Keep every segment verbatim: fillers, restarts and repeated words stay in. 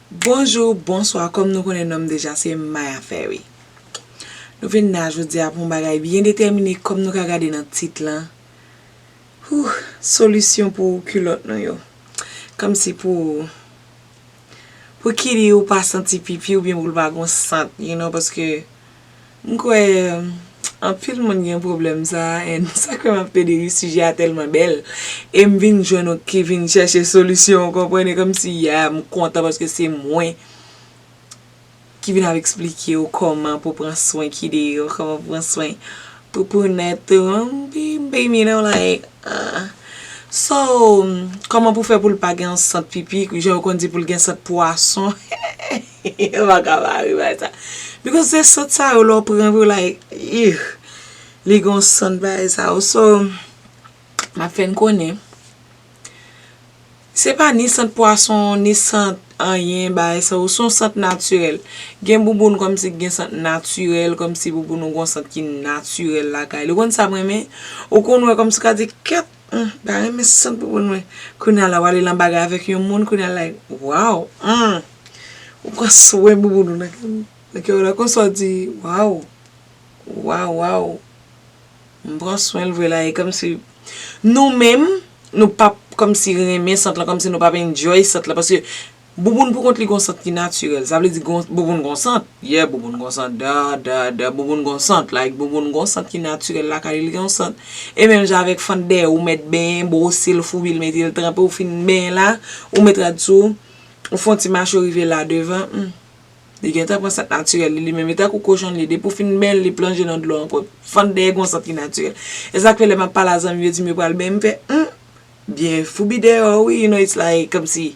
Bonjou, bonswa, kòm nou konnen non m deja, se Maya Ferry. Nou vin la jodi a pou yon bagay byen detèmine, kòm nou ka gade nan tit lan. Huh, solisyon pou kilòt nou yo. Kòmsi pou, pou kidi ou pa santi pipi oubyen pou l pa gon sant, you know, paske m kwè anpil moun gen pwoblèm sa a, and sa k fè m ap pede ri sijè a tèlman bèl. E m vin jwenn ou ki vin chèche solisyon, ou konprann, e kòmsi, yeah, m kontan paske se mwen ki vin ap eksplike w kòman pou pran swen kidi yo, kòman pou pran swen poupounèt ou, baby, you know, like, uh. So, kòman pou fè pou l pa gen yon sant pipi, jan yo konn di pou l gen sant pwason. Yo pa ka mare bay sa. Because se sant sa yo, lè w pran vre, like, ih, li gon sant bagay sa yo. So, m ap fè n konnen. Se pa ni sant pwason, ni sant anyen, bagay sa yo. Se yon sant natirèl. Gen bouboun kòmsi ki gen sant natirèl, kòmsi bouboun ou gon sant ki natirèl lakay li. Ou konn sa m renmen? Ou konn wè kòmsi w ka di, kèt, hmm, m ta renmen sant bouboun mwen. Kounye a la, w ale nan bagay avèk yon moun, kounye a, like, wow, hmm. Ou pran swen bouboun ou nan, nan kè w la, konsa w di, wow, wow, wow. M pran swen l vre la, e kòmsi nou menm, nou p ap kòmsi renmen sant lan, kòmsi nou p ap enjoy sant lan, paske bouboun pou kont li gon sant ki natirèl. Sa vle di gon, bouboun gon sant. Yeah, bouboun gon sant. Da, da, da, bouboun gon sant. Like, bouboun gon sant ki natirèl lakay li, li gon sant. E menm jan avèk fannde, ou mèt benyen, bwose l, foubi l, mete l tranpe, ou fin benyen la, ou met rad sou ou, ou fè yon ti mache, ou rive la devan. Hmm. Li gentan pran sant natirèl li, li menm, li tankou kochon li, depi w fin benyen l, li plonje nan dlo ankò. Fannde gon sant ki natirèl. E sa k fè lè m ap pale a zanmi m, yo di m yo pral benyen, m fè, hmm, byen foubi dèyè w, wi, you know, it's like, kòmsi,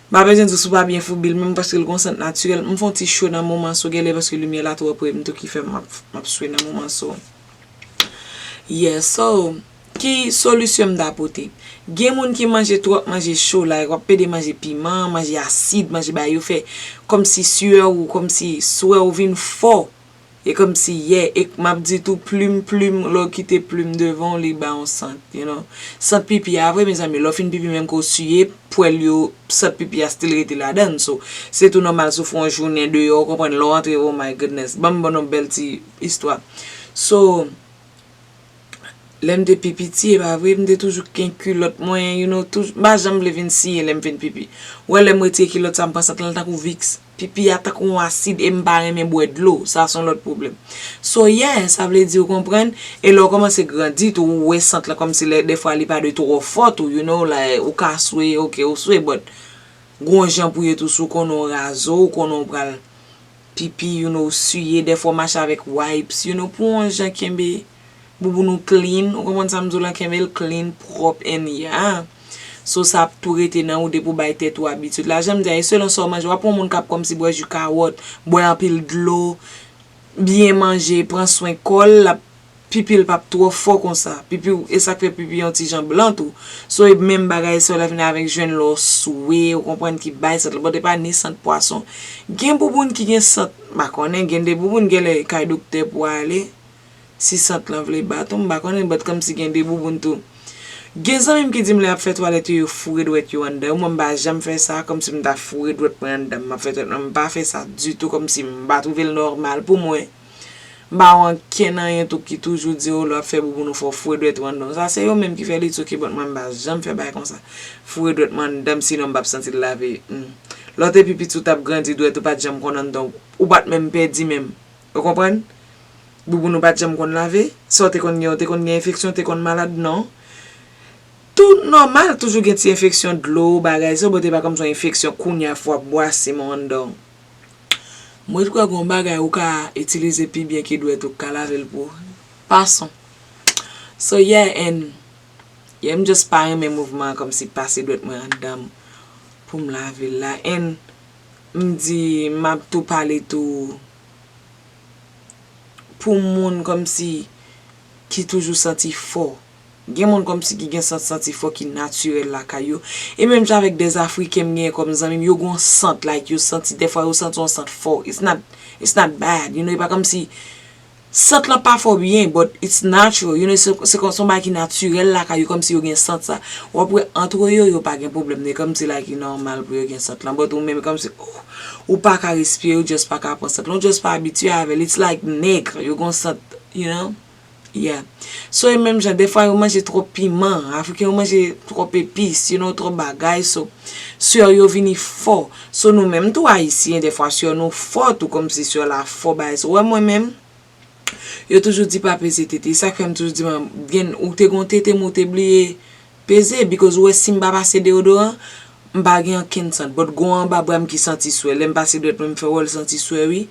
m pa bezwen di w si w pa byen foubi l menm, paske l gon sant natirèl. M fè yon ti cho nan moman so, genlè paske limyè la twò pre, m tou ki fè m ap, m ap swe nan moman so. Yeah, so, ki solisyon m ta pote? Gen moun ki manje twòp manje cho, like, w ap pede manje piman, manje asid, manje bagay yo fè kòmsi swè ou, kòmsi swè ou vin fò. E kòmsi, yeah, e m ap di tou, plim, plim, lè w kite plim devan w, li ba yon sant, you know. Sant pipi a vre, mezanmi, lè w fin pipi, menm ke w siye, pwèl yo, sant pipi a still rete ladan l. So, se tou nòmal si w fè yon jounen deyò, ou konprann, lè w antre, oh my goodness. Ban m ban nou yon bèl ti istwa. So, lè m te pi piti, e pa vre, m te toujou ken kilòt mwen, you know, toujou, m pa janm vle vin siye lè m fin pipi. Ou wè, lè m retire kilòt sa, m pran sant lan, l tankou Vicks. Pipi a tankou yon asid, e m pa renmen bwè dlo. Sa se yon lòt pwoblèm. So, yeah, sa vle di, ou konprann, e lè w kòmanse grandi tou, ou wè sant lan kòmsi lè, dèfwa li pa dwe twò fò tou, you know, like, ou ka swe, ok, ou swe, but gon jan pou ye tou, si w konnen w raze w, ou konnen w pral pipi, you know, siye, dèfwa w mache avèk wipes, you know, pou yon jan kenbe bouboun ou clean, ou konprann sa m di w la, kenbe l clean, pwòp, and yeah. So, sa ap tou rete nan ou depi w bay tèt ou abitid la. Jan m di a, e selon sa w manje, w ap wè yon moun k ap kòmsi bwè ji kawòt, bwè anpil dlo, byen manje, pran swen kò l, l ap pipi l p ap twò fò konsa. Pipi w, e sa k fè pipi yon ti jan blan tou. So, e menm bagay sa w la vin avèk jwenn lè w swe, ou konprann, ki bay sant lan. But e pa ni sant pwason. Gen bouboun ki gen sant, m pa konnen, gen de bouboun genlè kay doktè pou w ale. Si sant lan vle bat ou, m pa konnen, but kòmsi gen de bouboun tou. Gen zanmi m ki di m lè y ap fè twalèt yo, yo foure dwèt yo anndan yo. Mwen, m pa janm fè sa, kòmsi m ta foure dwèt mwen anndan m, m ap fè twalèt mwen. M pa fè sa ditou, kòmsi m pa twouve l nòmal pou mwen. M pa wè ankenn anyen tou ki toujou di, o, lè w ap fè bouboun ou fò foure dwèt ou anndan w. Sa se yo menm ki fè li, it's ok, but mwen m pa janm fè bagay konsa. Foure dwèt mwen anndan m, sinon m p ap santi l lave. Hmm. Lè w te pi piti, w t ap grandi, dwèt ou pa t janm konn anndan w. Ou pa t menm pèdi menm. Ou konprann? Bouboun ou pa t janm konn lave. Sa w te konn gen, ou te konn gen enfeksyon, ou te konn malad, non. Tout nòmal, toujou gen ti enfeksyon dlo, bagay sa, but e pa kòmsi yon enfeksyon kounye a fò w ap bwase men w anndan w. Mwen kwè gon bagay ou ka itilize pi byen ke dwèt ou, ou ka lave l pou ou. Passons. So, yeah, and, yeah, m just pa renmen mouvman an, kòmsi pase dwèt mwen anndan m pou m lave l la. And m di, m ap tou pale tou pou moun kòmsi ki toujou santi fò. Gen moun kòmsi ki gen sant santi fò ki natirèl lakay yo. E menm jan avèk dè Afriken m genyen kòm zanmi m, yo gon sant, like, yo santi, dèfwa yo santi yon sant fò. It's not, it's not bad, you know, e pa kòmsi Sant lan pa fè w byen, but it's natural, you know, se se kòm se yon bagay ki natirèl lakay yo, kòmsi yo gen sant sa. W ap wè ant yo, yo pa gen pwoblèm, e kòmsi like li nòmal pou yo gen sant lan, but ou menm kòmsi ou, ou pa ka respire, ou just pa ka pran sant lan, ou just pa abitye avè l, it's like nèg, yo gen yon sant, you know. Yeah. So e menm jan, defwa yo manje twòp piman, Afriken yo manje twòp epis, you know, twòp bagay, so sè yo vini fò. So nou menm tou Ayisyen, defwa sè nou fò tou, kòmsi sè la fò bagay. So, wè mwen menm, yo toujou di pa peze tete. E sa k fè m toujou di mwen, gen, ou te gon tete m ou te bliye peze, because ou wè si m pa pase deodoran, m pa gen ankenn sant. But gon anba bra m ki santi swè. Lè m pase dwèt mwen, m fè wè l santi swè, wi.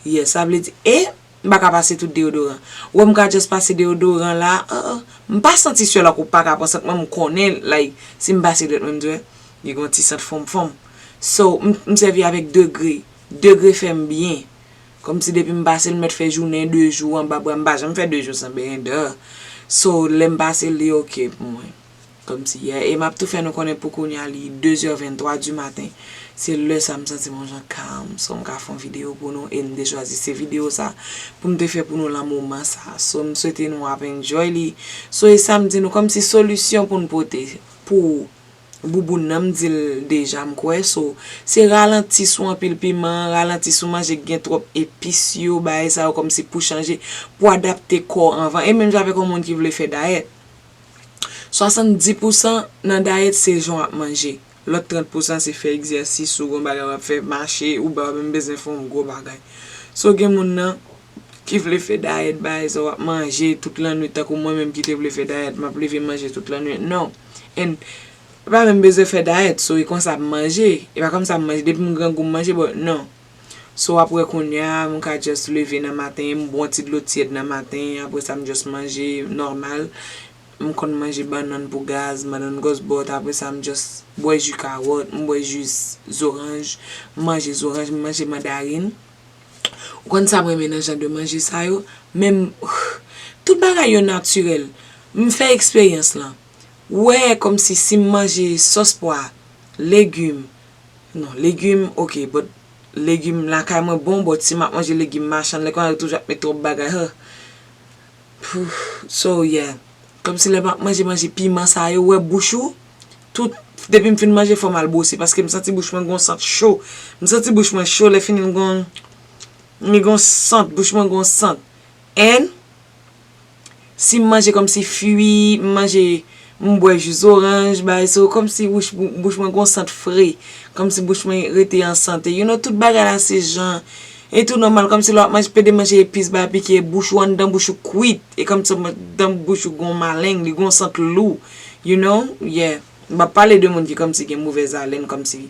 Yeah, sa vle di, e, m pa ka pase tout deodoran. Ou wè m ka just pase deodoran la, uh, uh, m pa santi swè la, ou pa ka pran sant mwen, m konnen, like, si m pase dwèt mwen, m di, wè, li gon ti sant fanm fanm. So, m, m sèvi avèk degre. Degre fè m byen. Kòmsi depi m pase l, m mèt fè jounen de jou anba bra, m pa janm fè de jou san benyen dè. So, lè m pase l, li oke pou mwen. Kòmsi, yeah. E m ap tou fè nou konnen pou kounye a, li de zè venntwa di maten. Se lè sa m santi m yon jan kalm. So, m ka fè yon videyo pou nou, e m te chwazi se videyo sa pou m te fè pou nou lan moman sa. So, m swete nou ap enjoy li. So, e sa m di nou, kòmsi solisyon pou n pote pou bouboun nan, m di l deja, m kwè. So, se ralanti sou anpil piman, ralanti sou manje k gen twòp epis yo, bagay sa yo, kòmsi pou chanje, pou adapte kò anvan. E menm jan avèk yon moun ki vle fè dayèt. Swasanndis pousan nan dayèt se jan w ap manje. Lòt trant pousan se fè egzèsis, ou gon bagay w ap fè, mache, ou pa menm bezwen fè yon gwo bagay. So, gen moun nan ki vle fè dayèt, bagay sa w ap manje tout lannwit, tankou mwen menm ki te vle fè dayèt, m ap leve manje tout lannwit. Non. And, m pa menm bezwen fè dayèt, so, e konsa m manje. E pa kòmsi m manje, depi m grangou m manje, but non. So, w ap wè kounye a, m ka just leve nan maten, m bwè yon ti dlo tyèd nan maten, apre sa, m just manje nòmal. M konn manje bannann pou gaz, bannann gòs bòt, apre sa, m just bwè ji kawòt, m bwè ji zoranj, m manje zoranj, m manje mandarin. Ou konn sa m renmen nan jan de manje sa yo? Men m, tout bagay yo natirèl. M fè eksperyans lan. Wè, kòmsi si m manje sòs pwa, legim, non, legim, oke, but legim lakay mwen bon, but si m ap manje legim machann, lè konnya yo toujou ap met twòp bagay, huh. Pff, so, yeah. Kòmsi lè m ap manje, manje piman sa yo, wè bouch ou, tout, depi m fin manje, fò m al bwose, paske m santi bouch mwen gon sant cho. M santi bouch mwen cho, lè fini m gon, m gon sant, bouch mwen gon sant. And, si m manje kòmsi fwi, m manje, m bwè ji zoranj, bagay, so, kòmsi bouch, bouch mwen gon sant fre, kòmsi bouch mwen rete an sante. You know, tout bagay la se jan. E tou nòmal, kòmsi lè w ap manje, pede manje epis, bagay pike, bouch ou anndan, bouch ou kwit. E kòmsi anndan bouch ou gon maleng, li gon sant lou. You know? Yeah. M ap pale de moun ki kòmsi gen movèz alèn, kòmsi,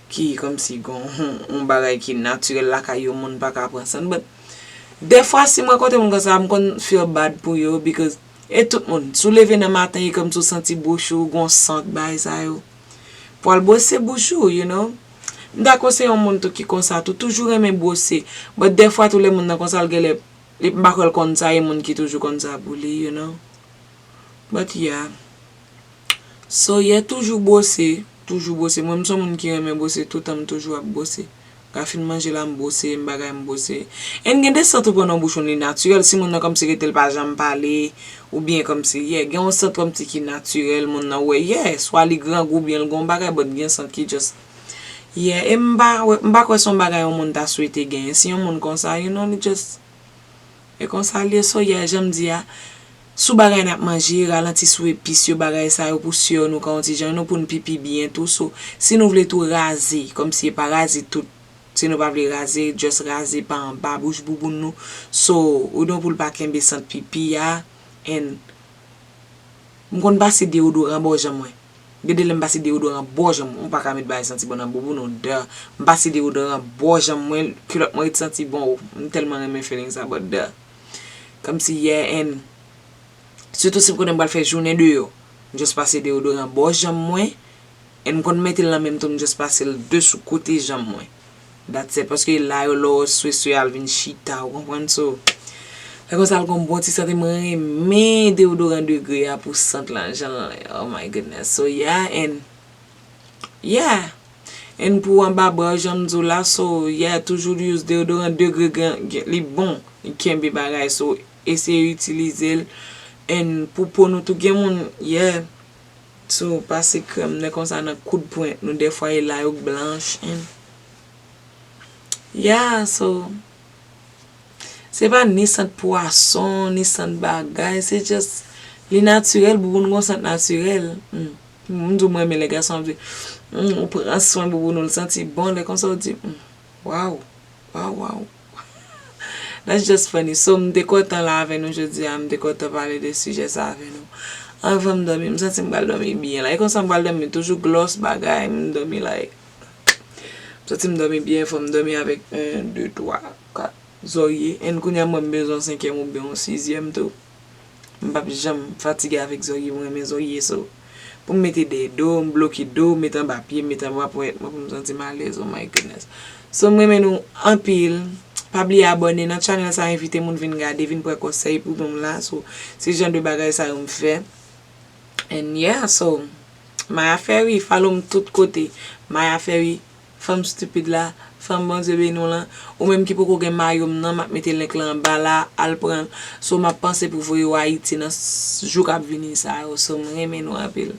ki kòmsi gon yon bagay ki natirèl lakay yo, moun pa ka pran san. But, dèfwa, si m rankontre moun konsa, m konn feel bad pou yo, because e tout moun, si w leve nan maten, e kòmsi w santi bouch ou, gon sant, bagay sa yo. Pou al bwose bouch ou, you know. M ta konseye yon moun tou ki konsa tou, toujou renmen bwose. But dèfwa tou lè moun nan konsa, l genlè, li m pa kwè l konn sa, e moun ki toujou konn sa pou li, you know. But yeah. So, yeah, toujou bwose, toujou bwose. Mwen, m se yon moun ki renmen bwose, toutan m toujou ap bwose. Ka fin manje la, m bwose, m bagay, m bwose. And gen de sant ou pran nan bouch ou, li natirèl. Si moun nan kòmsi rete l pa janm pale, oubyen kòmsi, yeah, gen yon sant kòmsi ki natirèl, moun nan wè, yeah, swa li grangou oubyen l gon bagay, but gen sant ki just, yeah, e m pa, m pa kwè se yon bagay yon moun ta swete genyen. Si yon moun konsa, you know, li just, e konsa l ye, so, yeah, jan m di a, sou bagay n ap manje, ralanti sou epis yo, bagay sa yo pou sè nou ka yon ti jan, nou pou n pipi byen tou, so, si nou vle tou raze, kòmsi e pa raze tout, si nou pa vle raze, just raze pa anba bouch bouboun nou, so, ou don pou l pa kenbe sant pipi a, and m konn pase deodoran bò janm mwen. Gen de lè m pase deodoran bò janm mwen. Ou pa ka met bagay santi bon nan bouboun ou, duh. M pase deodoran bò janm mwen, kilòt mwen ret santi bon. M tèlman renmen feeling sa, but duh. Kòmsi, yeah, and sitou si m konnen m pral fè jounen deyò. M just pase deodoran bò janm mwen, and m konn mete l nan menm tou, m just pase l de sou kote janm mwen. That's it. Paske la yo lè w sweswe a l vin chita, ou konprann? So, lè konsa l gon bon ti sant, mwen renmen deodoran Degré a pou sant lan, jan l, oh my goodness. So, yeah, and, yeah. And pou anba bra w, jan m di w la, so, yeah, toujou use deodorant, degre gen, gen, li bon, li kenbe bagay, so, eseye itilize l. And pou po nou tou, gen moun, yeah, so, pase krèm, lè konsa nan kout pwen, nou dèfwa e la yo k blanch, and, yeah, so, se pa ni sant pwason, ni sant bagay, se just, li natirèl, bouboun gon sant natirèl. Hmm. M di w, mwen renmen lè gason ap di, hmm, ou pran swen bouboun ou, l santi bon, lè konsa w di, hmm, wow, wow, wow. That's just funny. So, m te kontan la avè nou jodi a, m te kontan pale de sijè sa avè nou. Anvan m dòmi, m santi m pral dòmi byen la. E konsa m pral dòmi, toujou gloss bagay, m dòmi like. M santi m dòmi byen, fò m dòmi avèk en, de, twa, kat zòrye. And kounye a mwen m bezwen yon senkyèm oubyen yon sizyèm tou. M p ap janm fatige avèk zòrye, mwen renmen zòrye, so. Pou m mete dèyè do, m bloke do, m mete anba pye, m mete anba ponyèt mwen pou m santi m alèz, oh my goodness. So, m renmen nou anpil. Pa bliye abòne nan channel sa, envite moun vin gade, vin pran konsèy pou nou la. So, se jan de bagay sa yo m fè. And yeah, so, Maya Ferry, follow m tout kote. Maya Ferry, fanm stupid la, fanm Bondye beni w lan. Ou menm ki poko gen mayo m nan, m ap mete link lan anba la, al pran l. So, m ap panse pou voye w Ayiti nan s- jou k ap vini sa yo. So, m renmen nou anpil.